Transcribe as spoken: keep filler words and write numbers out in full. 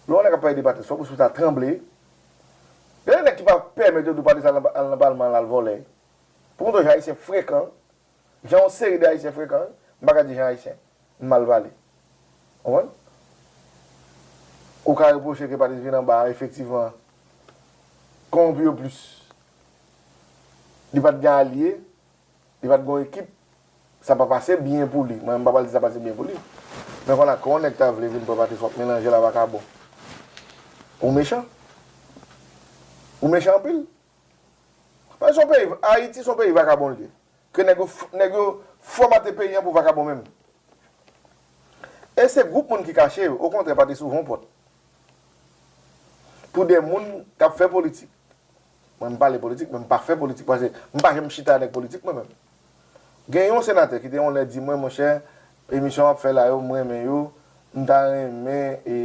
Lè yon nèg ap pale de Patrice, fòk ou sou ta tranble. Gen de nèg ki pa pèmèt yo di Patrice al nan, al nan palman, al, al vòlè. Pou konn jan Ayisyen frekan, jan yon seri de Ayisyen frekan, m pa ka di jan Ayisyen, m mal pale. Konprann? Ou ka repwoche ke Patrice vin anba a, efektivman, kòwonpi yo plis. Li pa t gen alye, li pa t gen yon ekip, sa pa pase byen pou li. Mwen, m pa pral di sa pase byen pou li. Men kounye a, kan yon nèg ta vle vin pran Patrice, w ap melanje l a vakabon. Ou mechan. Ou mechan anpil. Paske se yon peyi, Ayiti se yon peyi vakabon li ye. Ke nèg yo, nèg yo fòmate peyi an pou vakabon menm. E se gwoup moun ki kache yo. Okontrè, Patrice ouvè yon pòt pou de moun k ap fè politik. Mwen, m pale politik, men m pa fè politik, paske m pa janm chita nèg politik, mwen menm. Gen yon senatè ki te yon lè di mwen, monchè, emisyon w ap fè la yo, m renmen yo, m ta renmen, e,